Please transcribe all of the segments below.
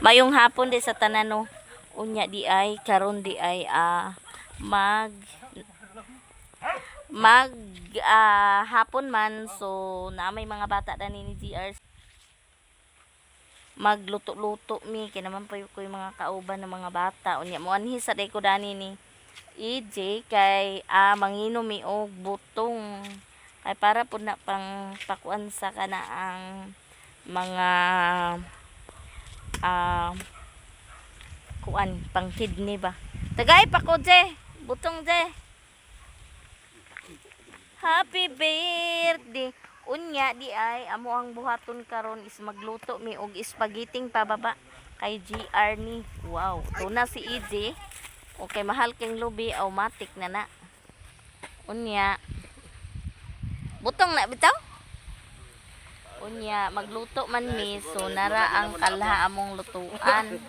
Mayong hapon di sa tanan, no. Unya di ay karon di ay mag mag hapon man, so na may mga bata dani ni GR, magluto-luto mi kay naman pa ko yung mga kauban ng mga bata. Unya mo anhi sa day ko dani ni EJ kay manginom mi og butong kay para pud na pang pakuan sa kana ang mga kuan pang kidney ba. Tagay pa ko, Je, butong, Je. Happy birthday. Unya di ay amo ang buhaton karon is magluto mi og spaghetti pababa kay GR ni. Wow, tuna si EJ. Okay, mahal king lubi, automatic na na. Unya butong na bitaw. Unya magluto man mi, so nara ang kalha among lutuan.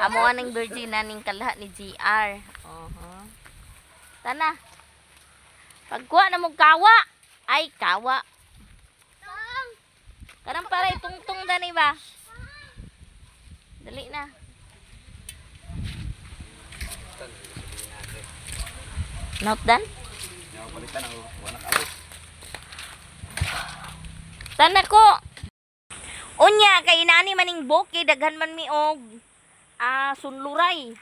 Amo aning virgin ning kalha ni GR. Oho. Tana. Pagkuha na mong kawa. Ay, kawa. Kanang para itungtong dani ba? Dali na. Not done? Palitan ako, wala ka ako. Tana ko. Unya kay inani maning boke daghan man mi og sunluray.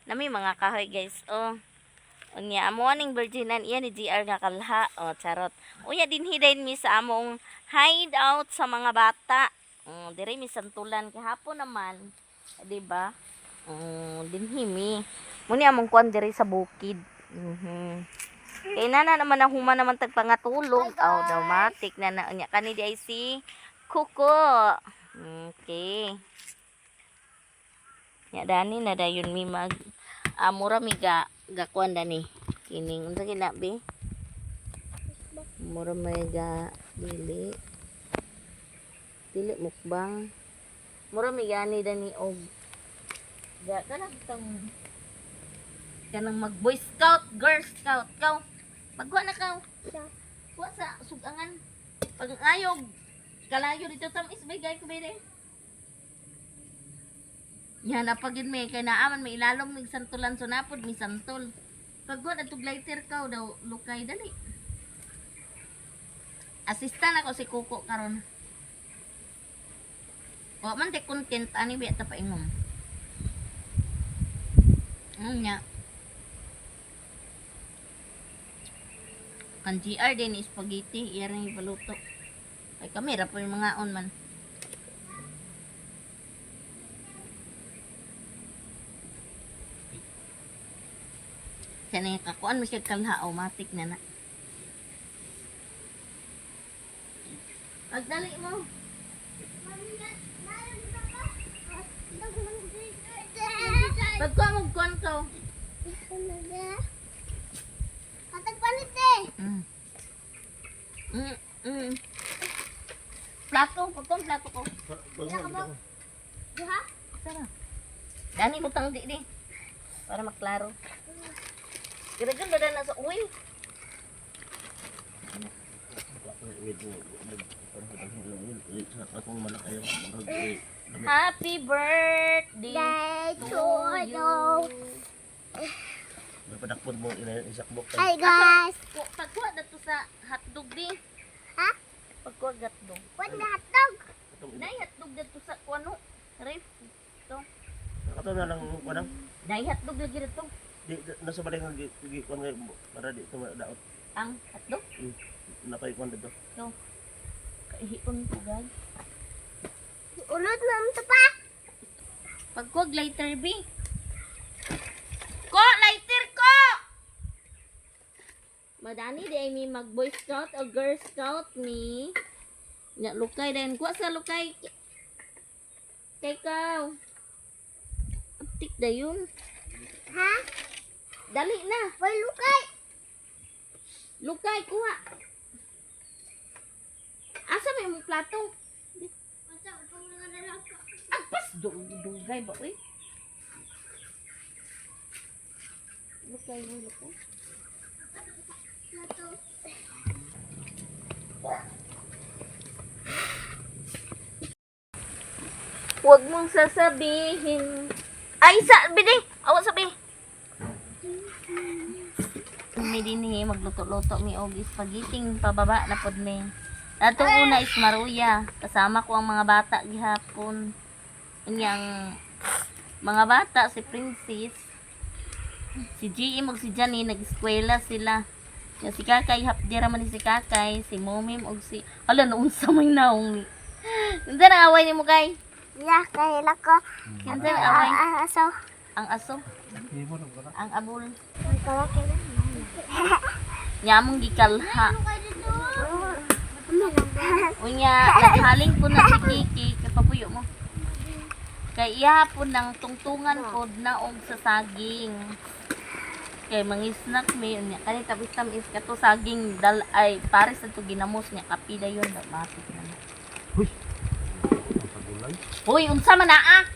Nami mga kahoy, guys. Oh. Unya amo aning virginan iya ni GR nga kalha. Oh, charot. Unya dinhi dayon mi sa among hideout sa mga bata. Oh, dire mi santulan kahapon naman, 'di ba? Oh, dinhi mi. Muni among kuan dire sa bukid. Kay nana naman ang huma naman tagpangatulog. Oh, automatic na na unya kani di ay si Kuko. Okay. Nya dani na dayon mi mag mura mi ga gakuan dani. Kining unsa kina be? Mura may ga dili. Dili mukbang. Mura mi gani dani og ga kanang tong kanang mag Boy Scout, Girl Scout kaw. Magkuha na kaw. Kuha sa sugangan. Pag ayog, kalayo dito tamis may gay ko bede. Yan na pagid may kay naaman may ilalom mig santulan, so napod mi santol. Pagkuha na tug lighter kaw daw lukay dali. Asistan ako si Kuko karon. Wa man te content ani biya ta painom. Nya. Kan GR din spaghetti, iya rin ipaluto. Ay kami ra po yung mga on man. Siya na yung kakuan mo siya kalha, automatic na na. Pagdali mo. Pagkuha mo kuan ko. Katagpalit eh. Plato, pagkuha plato ko. Duha? Sara. Dani butang di di. Para maklaro. Kira ba na sa uwi? Akong malaki yung Happy birthday Day to to you. you. Napadakpod mo ina isakbok. Hi guys. Pagkuha na to sa hotdog di. Ha? Pagkuha hotdog. What na hotdog? Nay hotdog dito sa kuano. Ref. To. Kato na lang kuan. Nay hotdog lagi dito. Di nasa balay nga gi kuan nga para di to daot. Ang hotdog. Napay kuan dito. To. Kaihion ko, guys. Ulot na ito pa. Pagkuha lighter B. Ko lighter ko. Madani di ay mi mag Boy Scout o Girl Scout ni. Nya lukay din kuha sa lukay. Kay kaw. Aptik dayon. Ha? Dali na. Hoy, lukay. Lukay kuha. Asa may imong plato? Agpas dugay ba uy? Lukay mo lukay. Huwag mong sasabihin. Ay, sa, bini! Awa sabi. Mi dinhi magluto-luto mi og spaghetti pababa na pod mi. Atong una is maruya. Kasama ko ang mga bata gihapon. Unyang mga bata si Princess, si GM ug si Johnny nag-eskwela sila. Ya, si Kakay hapdira man ni si Kakay, si Momim ug si ala naunsa may naong ni. Unsa nang away nimo kay? Ya, kahila ko. Unsa nang away? Ah, aso. Ang aso, ang abol. Ang kawak na. Nya among gikalha. Unya, naghaling po na si Kiki, kapapuyo mo. Kay iya po ng tungtungan pod na og sa saging. Kay mangisnak mi unya kani tapos tamis kato saging dal ay pares na to ginamos niya kapi dayon da matik na. Huy. Ang pagulay. Hoy, unsa man naa?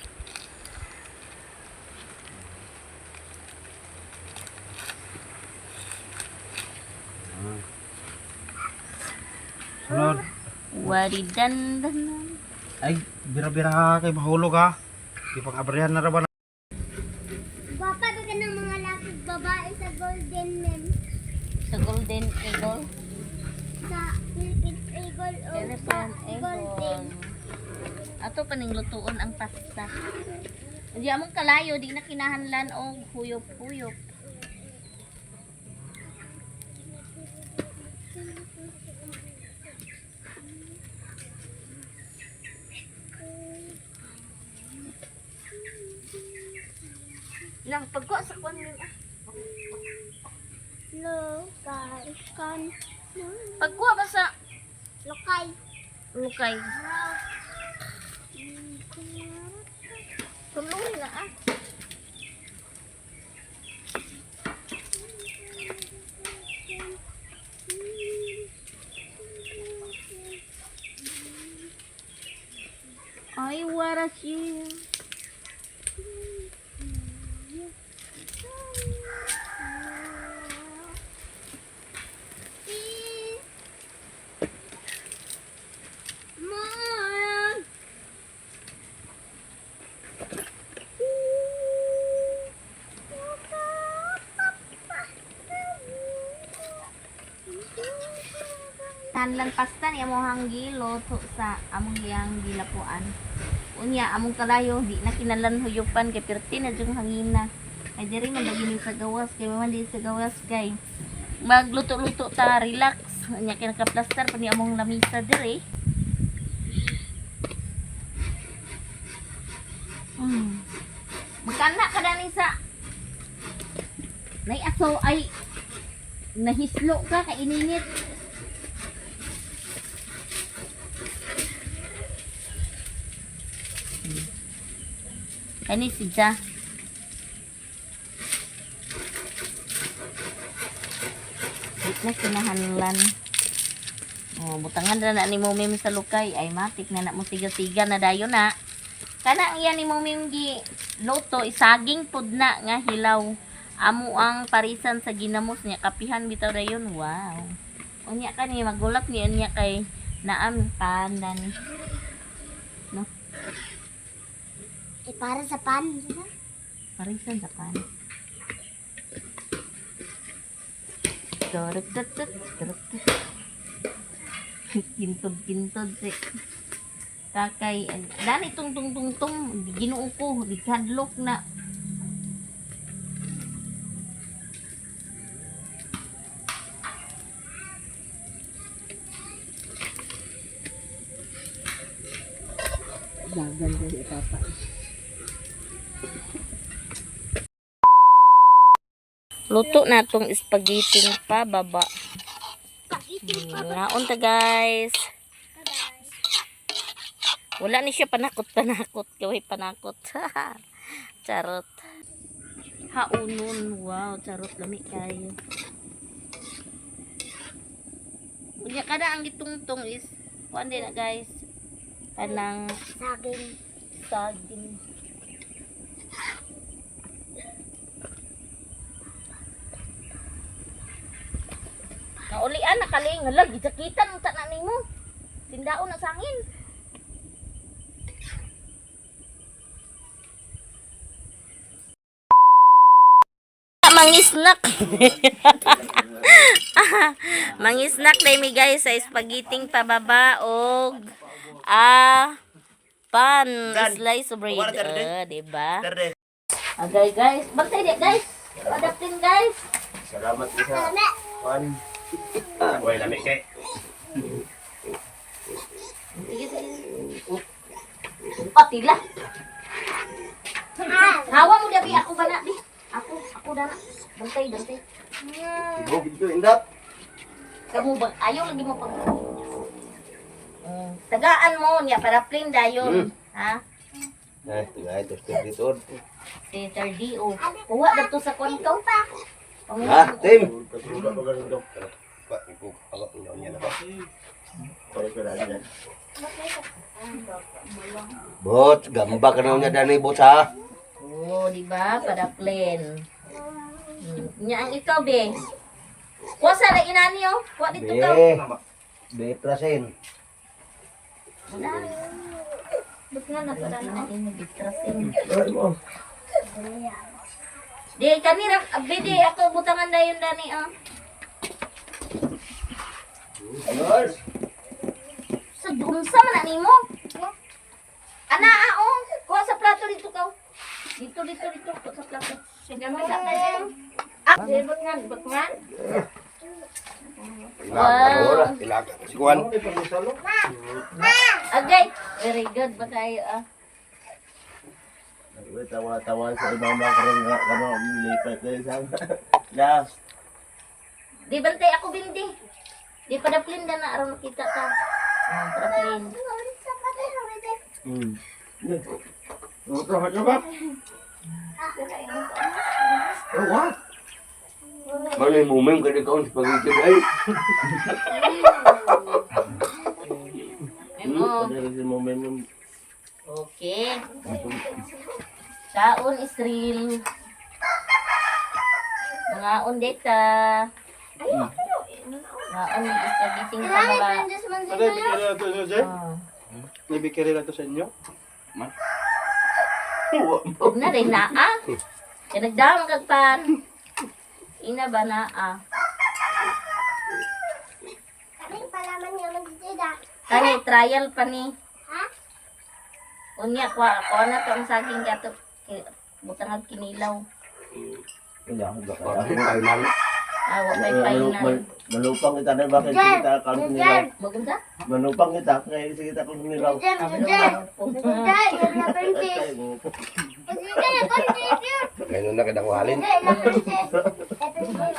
Sunod. Waridan dan. Ay, bira-bira ha kay mahulog ha. Di pang abrihan na ra ba na? Bapa, ka ng mga lakig babae sa Golden Men. Sa Golden Eagle. Sa Philippines Eagle o sa Elephant Golden. Eagle. Ato paning lutuon ang pasta. Hindi among kalayo, di na kinahanlan og huyop-huyop. Nang pagkuha sa kwan min ah. Lokay. Kan. Pagkuha ba sa Lokay. lukay? Tulungin na ah. Ay, what a shame. Mom. Tanlan pasta ni among hanggiluto sa among iyang gilapuan. Unya among kalayo di na kinalan huyupan kay perti na jung hangina. Kay diri man lagi ni sa gawas kay man di sa gawas kay magluto-luto ta relax. Unya kay nakaplaster pa ni among lamisa diri. Magkana ka na ni sa Nay aso ay nahislo ka kay ininit. Kani si Ja. Di na kinahanlan. Oh, butangan na na ni Mumim sa lukay. Ay, matik na na mo siga-siga na dayon na. Kana ang iya ni Mumim gi luto, isaging pud na nga hilaw. Amo ang parisan sa ginamos niya kapihan bitaw dayon. Wow. Unya kani magulat ni unya kay naam panan. No, Eh, para sa pan. di ba? parisan sa pan. Turut tut tut turut tut. Kintod-kintod si kakay. Dani tung tung tung tung Ginoo ko, gihadlok na. Gaganda si Papa. Luto na tong spaghetti pa baba. Ngaon ta guys. Wala ni siya panakot-panakot. Gaway panakot. Charot. Haunon. Wow, charot lami kayo. Unya kada ang gitungtong is kuan din na guys. Kanang Saging. saging. Naulian na kaling hala gijakitan unta na nimo. Tindaon na sangin. Mangisnak. Mangisnak na mi guys sa spaghetti pababa og pan slice of bread. Diba? Okay guys, bantay di guys. Adaptin guys. Salamat sa Juan. Uy, lami kay. Sige, sige. Patila. Hawa mo dabi ako ba na di? Ako, ako dana. Bantay, bantay. Go dito indap. Kamu ba ayaw lagi mo pag tagaan mo niya para plain dayon. Ha? Eh, tingay to dito. Si 30 o. Kuha na to sa konto. Ha, Tim. Bot, gamba ka na niya dani bot ha. Oh, di ba? Para plain. Nya ang ikaw be. Kuha sa na inani oh. Kuha dito ka. Be. Be plasin. Ba't nga napadala na inyo bitrasin? Di kanira bidi ako butangan dayon dani ah. Yours. Sa unsa man na nimo? Ana ah, oh. Kuha sa plato dito ka. Dito dito dito kuha sa plato. Gamay sa kayo. Ah, bakngan, bakngan. Wow. Ilaga. Si Juan. Okay, very good ba kayo ah. Tawa-tawa sa ibang mga karon nga karon lipat na sa. Na. Di bantay ako bindi. Di pa daplin na aron makita ka. Ah, padaplin. Malay mo mem kada kaon spaghetti ay. Mo. Okay. Kaon is real. Mga data. Mga spaghetti pa ba? Ano, ibigay na ito inyo, Jay? Oh. Ibigay na ito sa inyo? Ug na rin naa. Kaya nagdamang kag pan. Ina ba naa? Kaming palaman nga man dito da. Kani trial pa ni. Ha? Unya kwa ko na tong saging gato butang ag kinilaw. Ah, wa pay final. Manupang kita na bakit kita kaon nilaw. Maganda? Manupang kita kay kita kaon nilaw. Jay, Jay. Jay, la princess. Jay, la princess. Ganun na kadang walin. Jay, la princess. La princess.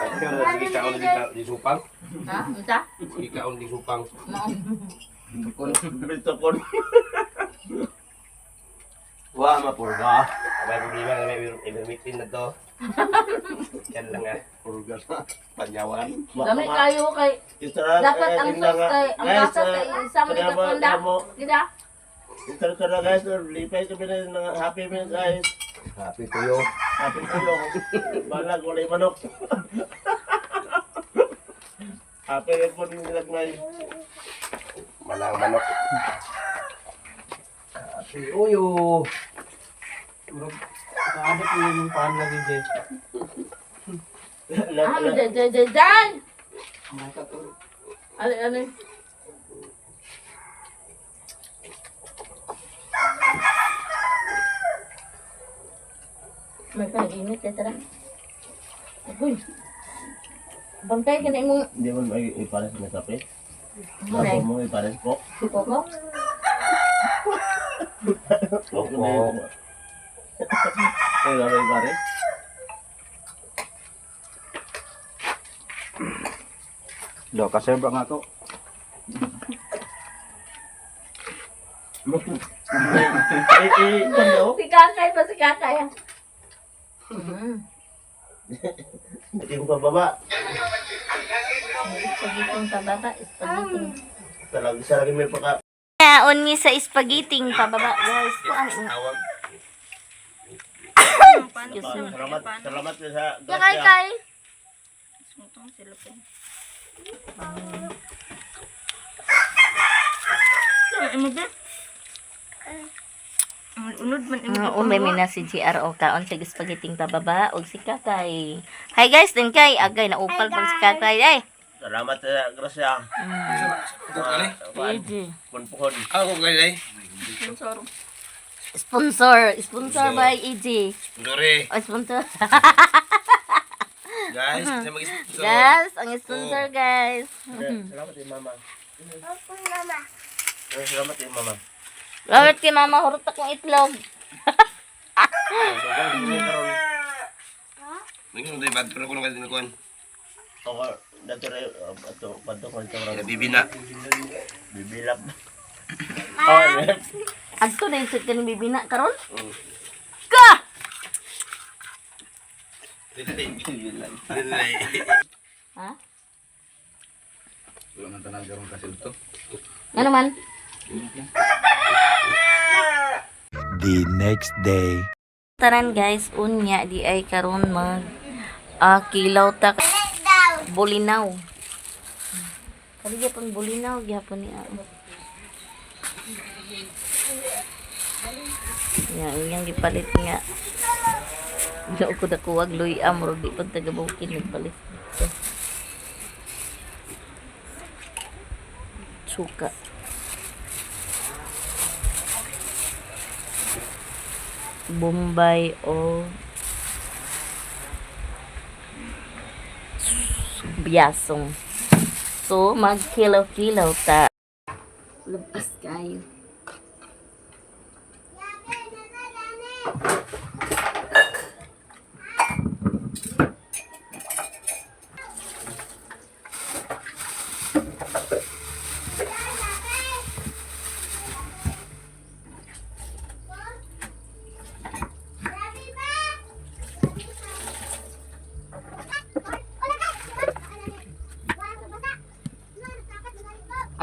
Sige kaon di supang. Ha? Unsa? Sige kaon di supang. Mao. Bitokon. Wa mapurga. May problema na may ivermectin na to. Yan lang ah. Purga sa panyawan. Dami kayo kay dapat ang sauce kay ang lasa kay sama ni katunda. Dida? Ito na guys, lipay kami na ng happy minutes guys. Happy tuyo. Happy tuyo. Balag, walay manok. Happy rin po nilagmay. Malang manok. Happy uyo. Naabot mo yung paan lagi, Jay. Ah, jay jay jay jay. Ali ali. May pag-init eh, tara. Uy. Bantay ka na imong Hindi mo may ipares na kape. Muna. Ako mo ipares po. koko. Koko na yun. Ay, wala ipares. Do, kasi ba nga to? Eh, eh, ano? Si kakay pa si kakay. ah. Mm. Hindi ko pababa. Spaghetti pababa, spaghetti. Talaga sa lagi may paka. Kaon ni sa spaghetti pababa, guys. Kuan. Tawag. Excuse me. Salamat, salamat sa Kay kay. Unod man imo. Umay mi na si GRO kaon siya spaghetti pababa og si Kakay. Hi guys, din kay agay naupal pang si Kakay ay. Salamat sa grasya. GG. Punpuhon. Ako kay day. Sponsor, sponsor by EG. Dore. Oh, sponsor. Guys, sa mag-sponsor. Guys, ang sponsor guys. Salamat kay mama. Opo, mama. Salamat kay mama. Robert kay mama hurot akong itlog. Naging day bad pero ko lang kay kuan. Ako, dati rin, ato, pato ko ito. Bibina. Bibilap. Oh, Adto na yung sa kaning bibina karon. Ka! Ha? Wala man tanan karon kasi ito. Ano man? The next day. Taran guys, unya di ay karon mag kilaw ta bulinaw. Kali gyapon bulinaw gyapon ni ako. Ya, iyang gipalit nga. Ginoo ko dakuwag luy amro di pag taga bukid nagpalit. dito. Suka. Bombay o biyasong. So, magkilaw-kilaw ta. Labas kayo.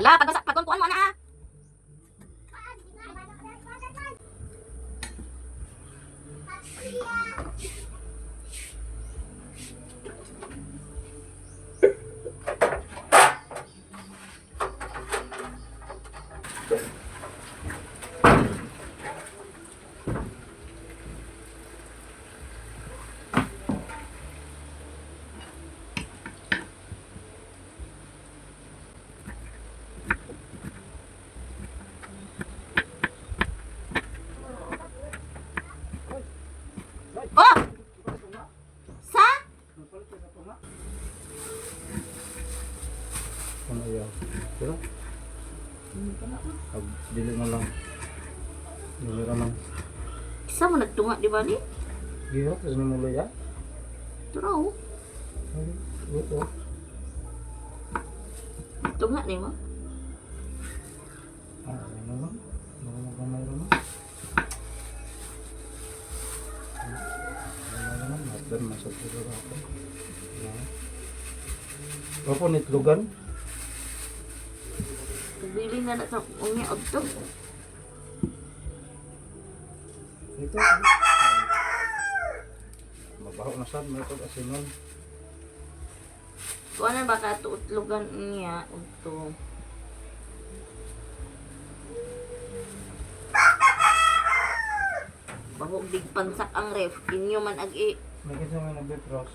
Ala, pagkasa, pagkuntuan mo na ah. Oh! Sa? Ano yaw? Pero? Pag dili na lang. Dili na lang. Isa mo nagtunga, di ba ni? Gihap, kasi namuloy ya. Turaw. Ito. Tunga ni mo. Ah, ano lang. Ano lang gamay ron. Ano lang, master, masok siguro ako. Ano? Opo, nitlogan. Bili na na sa unya og to. Ito. Mabaho na sad, may ito asinon. Kuha na baka tuutlogan niya og to. Bahog dig pansak ang ref. Inyo man ag i. May kasi may nagbe-cross.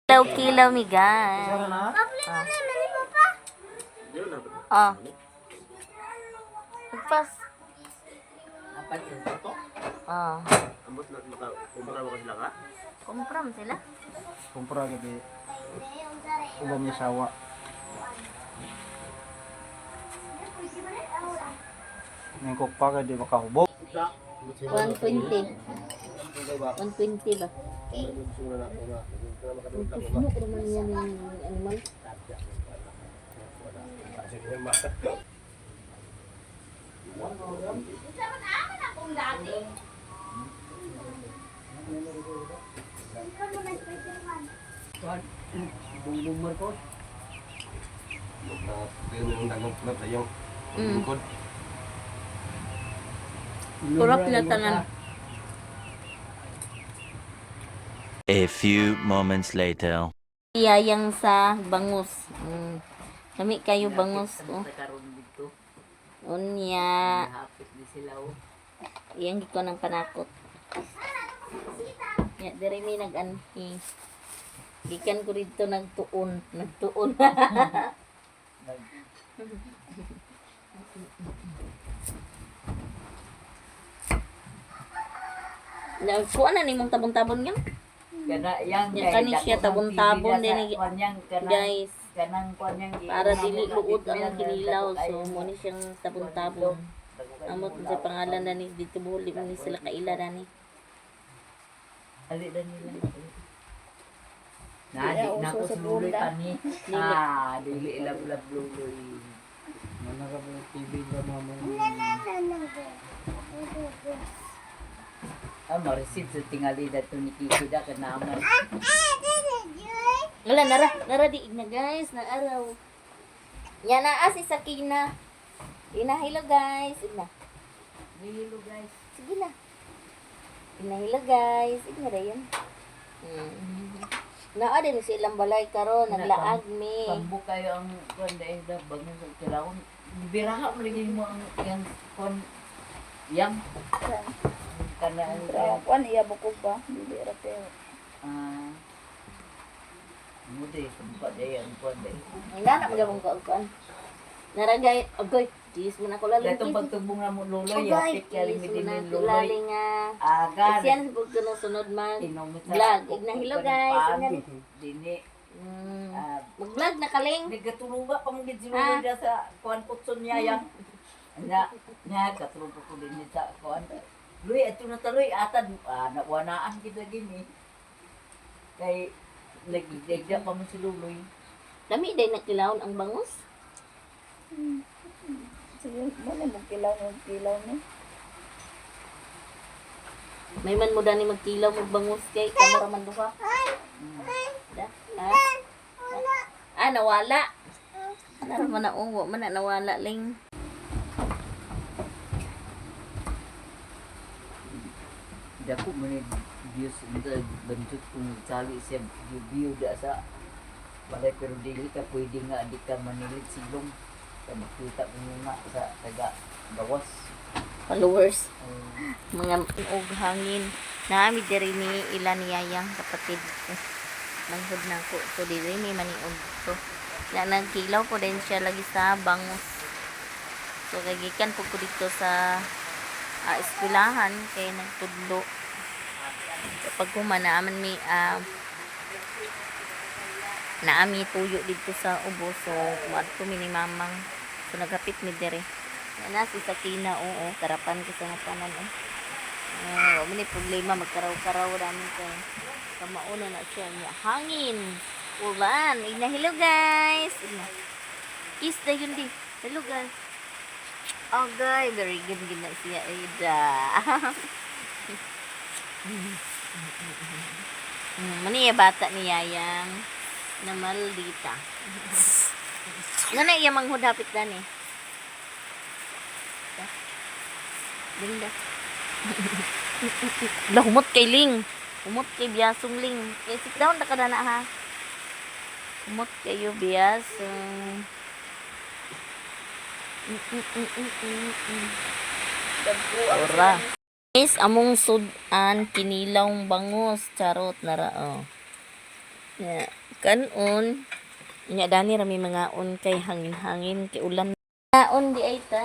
Kilaw kilaw mi guys. na? Ah. Pagpas. Ah. Ambot na maka kumpra mo sila ka. Kumpram sila. Kumpra gabi. Ubang niya sawa. Nang kokpa ka di makahubog. 120. 120 ba? Puno ko naman yan yung animal. Yung dagang pula sa iyong lingkod. Kurap na tanan. A few moments later. Iyayang sa bangus. Mm. Kami kayo bangus. Oh. Unya. Hapit di sila oh. Iyang gikuha ng panakot. Ya, diri mi nag-anhi. Gikan ko dito nagtuon, nagtuon. Nagkuha na nimong tabon-tabon nga. Kana yang Nya kani siya tabon-tabon din ni Kanang kanang guys. Kanang kuan yang Para dili luod ang kinilaw. So mo ni siyang tabon-tabon. Amot sa pangalan na ni dito buhol mo ni sila kaila na ni. Ali na nila. Na di na ko sululoy ani. Ah, dili ilab-lab luloy. Manarap yung TV ba mama? Ah, ma-receive sa tingali dato ni Kiki da kanaman. Wala nara, nara di na guys, na araw. Nya naa si Sakina. Ina, hello guys. Ina. Hello guys. Sige na. Ina, hello guys. Ina ra yun. Naa din si ilang balay karon, naglaag mi. Pambu kayo ang kuan dahil da bangon sa kilawon. Biraha mo lagi mo ang yang kuan yang kana ang Kuan iya buko pa, dili ra pero. ah mo di kumpa day ang kuan day. Ina na magyapon ko kuan. Nara guys, agoy, kiss mo na ko laling. Datong pagtubong na mo luloy, Agoy, hapit kaya kiss mo na limit ko luloy. laling ah. Agar. Siya na pag sunod mag Inom sa vlog. Igna, hello guys. Igna. Dini. Ah, Mag-vlog na kaling. Nagkatuluga pa mong si Ah. Luloy da sa kuan kutson niya yang. Na na katulog ko din sa kuan. Luy ato na taloy atad ah, nawanaan kita gini. Kay nagigda pa mo si Luloy. Lami day nakilawon ang bangus. Sige, mo na mo kilaw mo kilaw ni. May man mo dani magkilaw magbangus kay kamera man duha. Da? Ha? Ah, nawala. Nara man na uwo man na nawala ling. Dako man ni Diyos unta bantot kung sali siya biyo da sa balay pero dili ka pwede nga di ka manilit silong kay makita mo nga sa taga gawas. Followers. Mga og hangin. Naami diri ni ila ni yayang kapatid ko. Manghod na ko. So diri ni maniog ko. Na nagkilaw ko din siya lagi sa bangus. So kay gikan po ko dito sa eskwelahan kay nagtudlo. Kapag human naaman mi naami tuyo dito sa ubo so muadto mi ni mamang so naghapit mi diri na si Sakina, oo, karapan ko sa tanan eh. Wa man ni problema magkaraw-karaw ramen kay kamauna na siya niya. Hangin, ulan. Igna, hello guys. Igna. Kiss na yun di. Hello guys. Oh guys, very good gid na siya Ida. Mani bata ni Yayang na maldita. Nga na iya manghud hapit dani. Linda. Lah, humot kay Ling. Humot kay Biyasong Ling. Kay sit down na ka na ha. Humot kayo Biyasong. Ora. Guys, among sudan kinilawng bangus charot nara oh. Ya, kanon nya dani rami mga on kay hangin-hangin kay ulan. Naon di ay ta.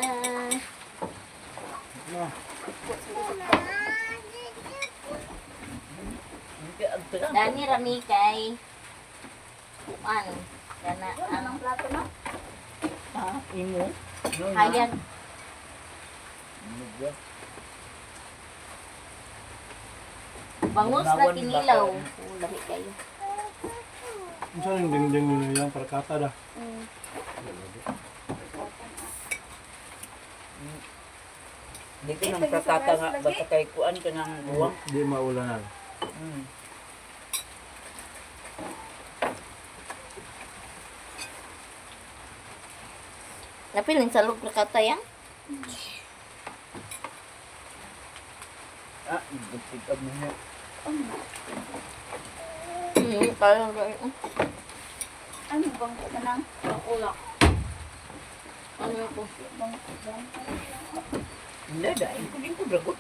Dani rami kay kuan kana ang Plato na. Imo. hayag. Bangus na kinilaw. Oh, lami kayo. Unsa yung dingding nila yan? Parkata da. Di ko nang prakata nga basta kay kuan ka nang buwang. Di maulanan. Napilin sa loob kata yang? Ah, gupit mo na. Parang gano'n. Ano bang kanang Wala. Ano ko? bang bang. Hindi, dahil ko din ko dragot.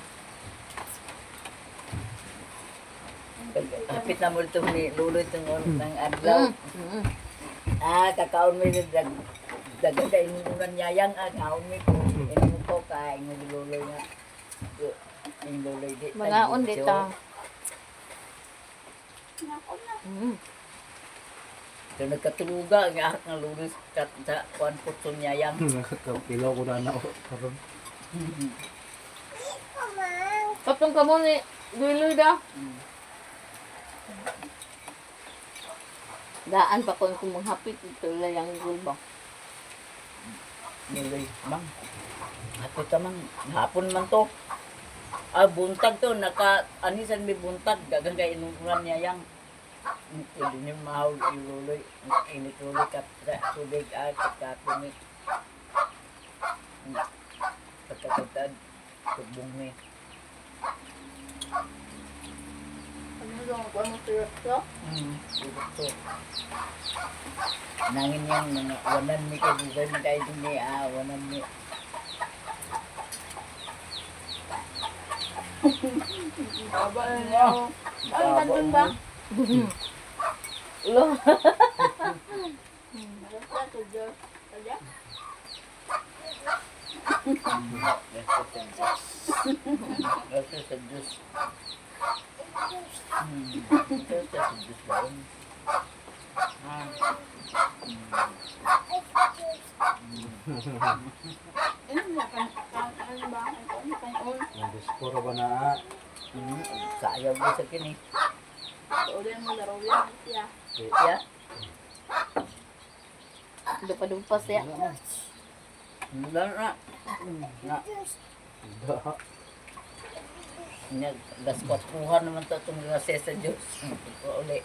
Kapit na mo itong ni Lulo itong ng adlaw. Ah, kakaon mo yung dag dagan dahil inunan niyayang ah, kaon mo ito. Ingon ko ka, ingon ni Lulo nga. Yung Lulo di. Mangaon dito. So nagkatuluga ang ahak ng Lulo sa sa kuan putso niyayang. Nakakilaw ko na na ako. Karon. Patong ka mo ni Duloy da. Daan pa kung kumuhapit ito lang gulba. Niloy, mang. Hapon ta mang, hapon man to. Ah, buntag to, naka, anisan may buntag, dagan kay inuulan niya yang. Pwede niyo mahawag iluloy, init luloy kap, tubig, ah, kape ni. Pagkatagtad, tugbong ni. Ano yung kuan mo sirap to? To. Nangin yang mga wanan mi kay dugay man kayo din ni ah, wanan mi. Baba na niya. Ano nandun ba? Ulo. Basta to Diyos. Kaya? Gracias sa Diyos. Gracias sa Diyos ba yun? Ah. Ano na kan ano ba? Ano kan on? Nag-score ba na ah? Sayaw mo sa kini. Ulit mo laro yan siya. Ya? Dupa-dupa siya. Wala na. Na. Da. Nya, las kwatruhan naman to itong gracias sa Diyos. Uli.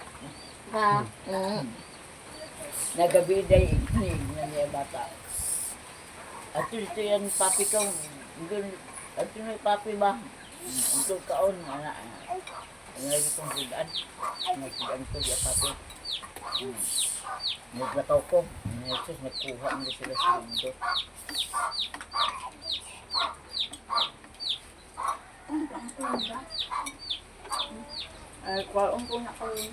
Ha? Mm. Nagabi day, ignig na niya bata. Ato ito yan, papi ka. Ato na papi ba? Ito kaon, ana. Ang lagi kong sudan. Nagsudan ko ya papi. Naglakaw ko. Jesus, nagkuha nila sila sa mundo. Ay, kuan ko na karon.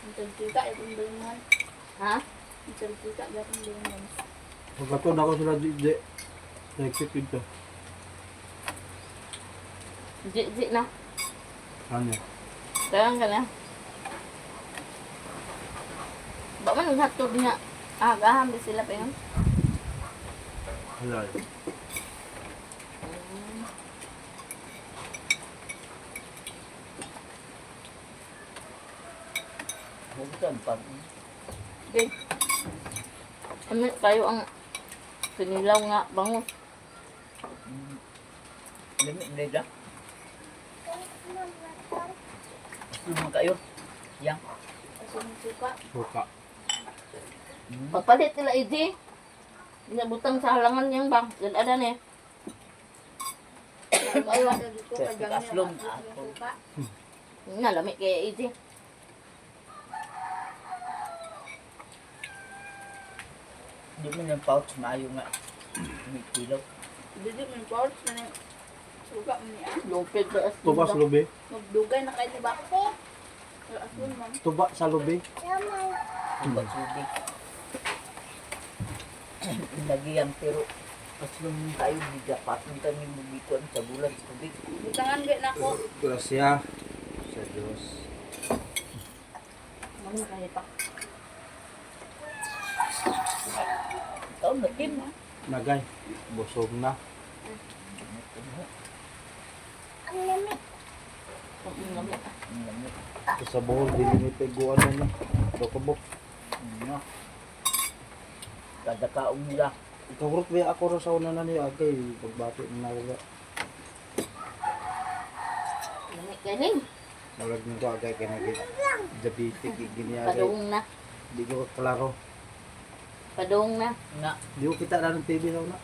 Ang tagtita, itong bilingan. Ha? Ang tagtita, itong bilingan. Pagkaton ako sila di di. Exit dito. Di, di na. Ano? Kaya ka na. Ba man naghatod nga. Ah, gaham di sila pa yun. Halal. Huwag pa. Okay. Kami kayo ang sinilaw nga bangus. Limit nila. Gusto kayo. Yang. Kasi ng suka. Suka. Pagpalit nila ID. Inabutang sa halangan niyang bang. Galadan eh. Ay, wala dito Kaya kay ganyan. aslong, Yung suka. Nalami kaya ID. Hindi mo ng pouch, maayo nga. May kilo. Dili man pouch na yung suka man niya. Lupit ba as Tuba sa lubi. Magdugay na kayo ba? Pero aslong man. Tuba sa lubi. Tuba subi. Lagi ang pero aslong tayo di dapat ng kami mabikuan sa bulan sa tubig. Butangan gay nako. Gracia sa Diyos. Ano kaya pa? Taon na kim ha. Nagay. Busog na. Ito sa Bohol, di linitiguan na na. Dokobok. Ano? Kada kaong nila. Ikaw ba ako ro sa una na niya agay pagbati na nawa. Lami kaya ning. Murag nito agay kay nag diabetic gini agay. Padung na. Di ko klaro. Padung na. Nga. Di ko kita na ng TV sa una.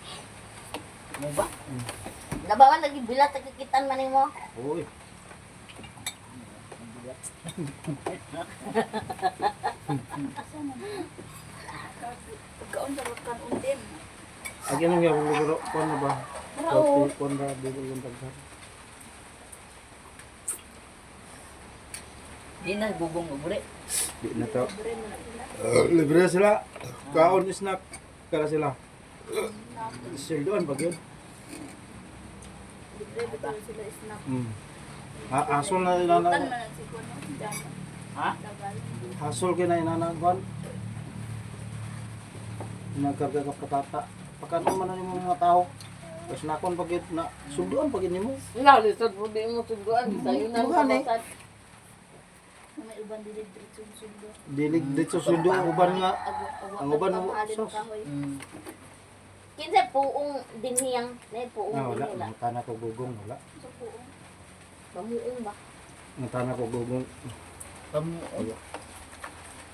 Mo ba? Nabawan lagi bilat kakitan man mo. Uy, sila. Pagkaon sa kanon din. Agi nang gyapon siguro kuan na ba? Oo. Kuan ra dili yung daghan. Di na gugong ugre. Di na to. Libre sila. Kaon snack kara sila. Sildoan pag yun. Libre ba daw sila snack? Ha, hasol na inana. Tan man ang siguro. Damo. Ha? Tagal. Hasol kay na inana kuan. Nagkarga ka patata. Pagkaon man na nimo mga tao. Tapos nakon pag yun na suldoan pag yun nimo. Wala, lisod po di mo suguan. Sayo na Suguan, eh. sa May uban dili diretso sundo. Dilig dito sundo ang uban nga. Awa Ang uban, pamahalin sos. kahoy. Kinsa puong dinhiyang, na puong Ah, wala, dinhi wala. nangutana ko gugong wala. Sa puong. Mamuong ba? Nangutana ko gugong. Pamuong.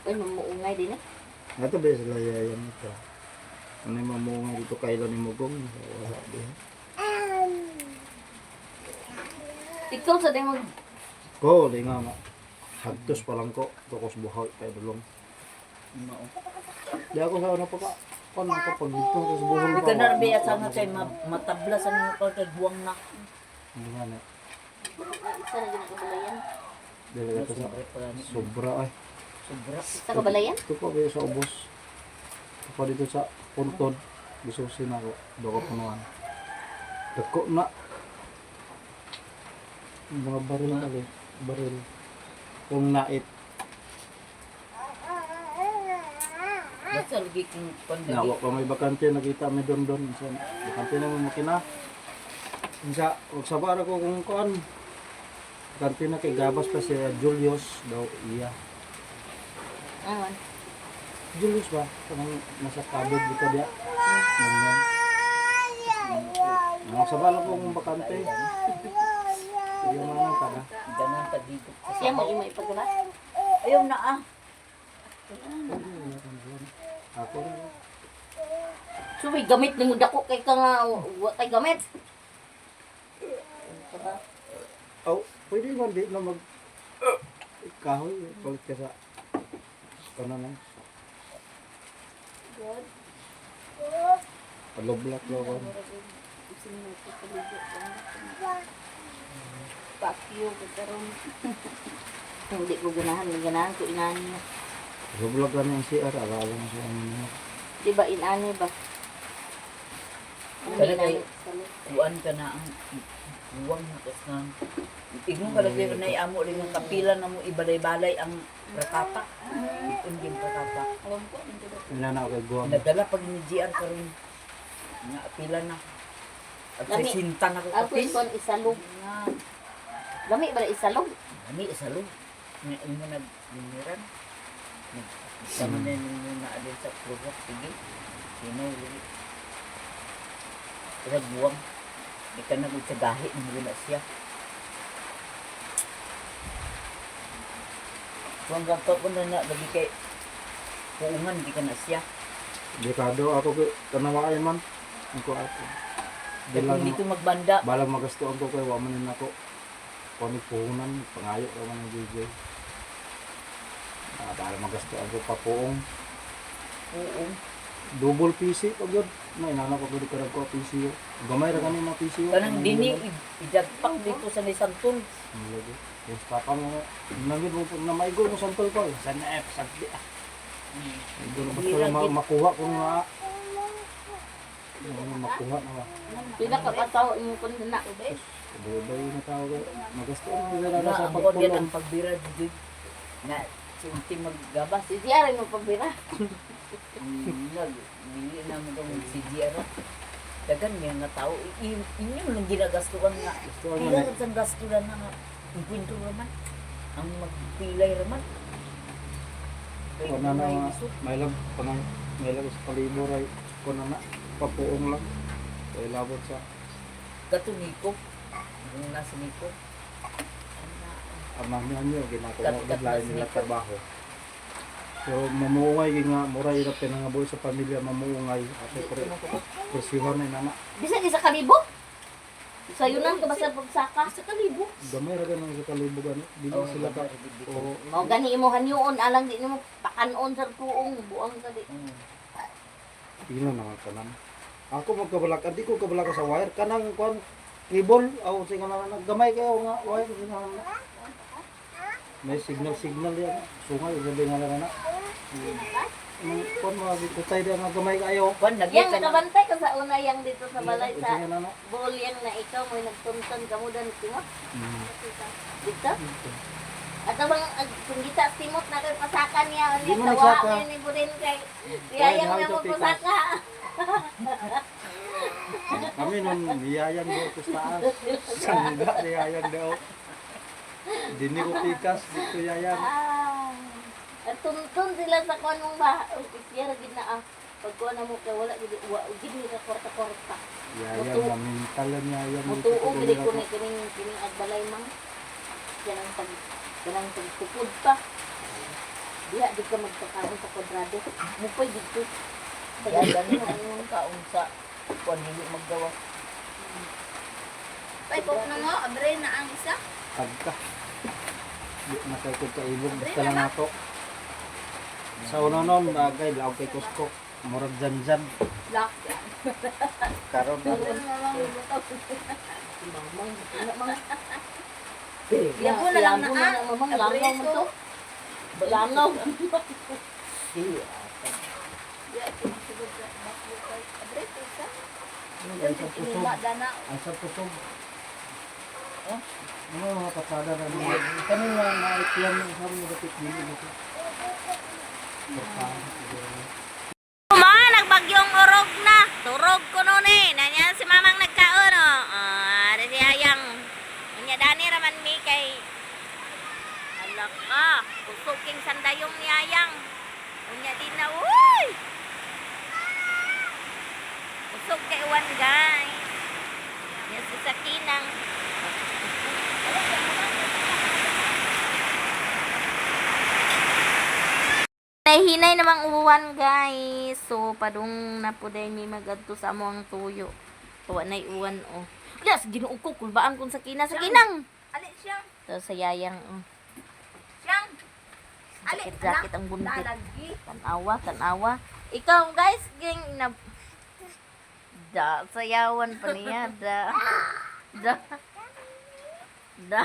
Uy, mamuungay din eh. Ato ba sila yayan ito? Ano yung mamunga dito kailan ni Mugong? Wala di. Ikaw sa din mag Ko, di nga ma. Hagtos pa lang ko. Tukos buhaw kay dulong. Mao. Di ako sa ano pa ka. Kung pa pag dito ko sa buhol Di pa. ka na rin asa nga kay matabla sa mga kay kay guwang na. Hindi nga na. isa na ginagabalayan. Dili ka sa Sobra pa gani. sobra ay. Sobra. Sa kabalayan? Ito pa kayo sa ubos. Ito pa dito sa puntod. Gisusin ako. Do ko punuan. Dako na. Yung mga baril na eh. Baril. Kung nait. Basta lagi kung kung lagi. Nawa pa may bakante nakita may don don sa bakante na mo makina. Unsa og sabar ako kung kuan. Bakante na kay gabas pa si Julius daw iya. Awan. Julius ba? Kanang nasa kabig dito dia. Ganyan. Ang sabal ako kung bakante. Sige mga tara. Ganan tagigop sa Siya mo imo ipagawas. Ayaw na ah. Ako rin. Suwi gamit nimo dako kay ka nga wa kay gamit. Oh, pwede man di na mag kahoy palit ka sa kanan. God. Paloblak lo ko. Isin mo ito paligo. Pakyo karon. Hindi ko ganahan, ganahan ko inani. Paloblak ka ng CR ara lang sa ano. Di ba inani ba? Ano Kaya inani? Kuan ka na ang guwang na kas na. Ignon ka lagi na amo rin ang kapila na mo ibalay-balay ang prakata. Unding prakata. Alam ko ang dito. Ina na kay guwang. Nagdala pag ni GR karon nga pila na. At sa Lami. sinta na ko Ako kapil. ikon isalog. Nga. Lami ba isalog? Lami isalog. Nga imo nag-miniran. Sama na ninyo na adin sa program. Sige. Sino lagi. Kaya guwang. Di ka na sa gahi ng na siya. Guwang gagkaw ko na na lagi kay puungan di ka na siya. Dekado ako kay tanawaay man. Ang ko ato. Kaya Bilang kung dito magbanda, balang magastuan ko kay wa man ni nako. Kuan ni puhunan pangayo ra man ang DJ. Ah, balang magastuan ko papuong puong. double PC pag yun. Na inana pa gud karag ko PC. yo. Gamay ra kani mga PC. yo. Kanang dini idagpak dito sa Nisantol. Ang lagi. Yes, papa mo. Nangin mo na maigol mo santol ko. Sa na F, sa D. Maigol basta lang makuha ko nga. Ano makuha na ba? Pila ka katawo imo kun na. Ubay na tao ko. Magasto mo na Na sa ang kwan pagpulong. ang pagbira dito. Na si Unti maggabas. Si GR mo pagbira. Nag dili na mo dong si GR. Dagan may nga tao inyo lang ginagastuhan nga. Gusto mo Pila na. sa gasto na nga. Ang kwento raman. Ang magpilay raman. Kay Kuna na may nga. lisod. May lag panang may lag sa palibo ray. Kuna na papuong lang. Kay labot sa Kato Nico. Yung nasa Nico. amang niyo ginako mo Kat-kat lain na nila sneaker. trabaho. Pero mamuungay gyud nga muray ra pinangabuhi sa pamilya mamuungay ato pre presihon na nana. Bisan isa ka libo. Sayunan ka ba sa pagsaka? Sa kalibo. Gamay ra ganang sa kalibo gani. Dili sila ka. Oo. Mao gani imo hanyuon alang di nimo pakanon sa tuong buang ka di. Ino na nga kanan. Ako magkabalak, di ko kabalak sa wire kanang kuan cable aw sige na gamay kayo nga wire sige na. May signal signal yan. Sungay sabi nga lang na. Nung kuan mga kutay di nga gamay kayo. Kwan lagi Yang ka na. nakabantay ka sa una yang dito sa balay sa Sige na na. bowl yang na ikaw mo nagtunton ka mo dan timot. Dito? At abang kung gita timot na kay pasaka niya Di unya mo tawa nagsaka. ni Burin kay Yayang Ay, na mo pikas. pasaka. Kami nun niyayang do ko sa taas. Sangga niyayang daw. Dini ko pikas dito yayang. Ah. At tuntun sila sa kuan mong ba. Siya ra gid na ah. Pag kuan na mo kay wala gid wa gid ni ka kwarta-kwarta. Yayang na mental na yayang. Mutuo gid ko ni kining kining agbalay mang. Kanang pag kanang pagtukod pa. Diha di ka magpakaon sa kwadrado. Mupay dito. Kaya gani ang kaon sa kwan dili maggawa. Ay, pop na mo. Abre na ang isa. Tagka. Di na kay kog kaibog basta lang ato. Sa una nun, bagay, laog kay Cusco. Murag janjan. Lock. Karon na. Mamang, wala mang. Yapo na lang na, Yapo ah. mamang langaw man to. Langaw. Di Abre to isa. Ay sa kusog. Inuma dana. Ay sa kusog. Oh, ano mga pasada na mga. Kani nga naitiyam ng sa mga dapit dili dito. Ma, nagbagyong urog na. Turog ko noon eh. Nanyan si mamang nagkaon oh. Ah, oh, si Ayang. Unya dani raman mi kay Ala ka, usuking sandayong ni Ayang. Unya din na, uy! Usog kay uwan guys. Yan si Sakinang. Hinay namang uwan guys. So padung na po dahil may magadto sa amo ang tuyo. Wa na'y uwan oh. Yes, Ginoo ko kulbaan kung sakina sa kinang. Ali siyang. So sa yayang oh. Siyang. Ali. Jacket jacket ang buntit. Lalagi. Tanawa, tanawa. Ikaw guys, ging na da sayawan pa niya da. Da. Da.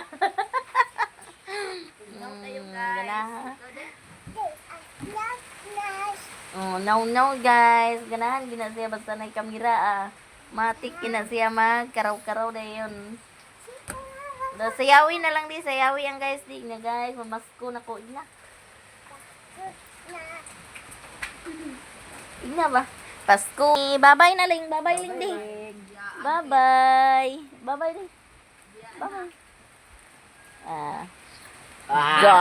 Tayo guys. Ganahan. Ikaw din. Oh, no no guys, ganahan gina siya basta na kamera ah. Matik gina siya mag karaw-karaw dayon. Da sayawi na lang di sayawi ang guys di na guys, mamasko na ko ina. Ina ba? Pasko. Bye-bye na ling, bye-bye ling di. Bye-bye. Bye-bye ling. Bye. Ah. Da.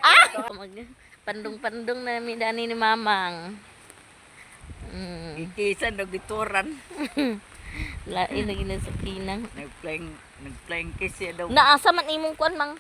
Ah! Pandong-pandong na mi dani ni Mamang. Ikisa nagituran. Lain lagi na sa kinang. Nagplaying nagplaying kiss siya daw. Naasa man imong kuan mang.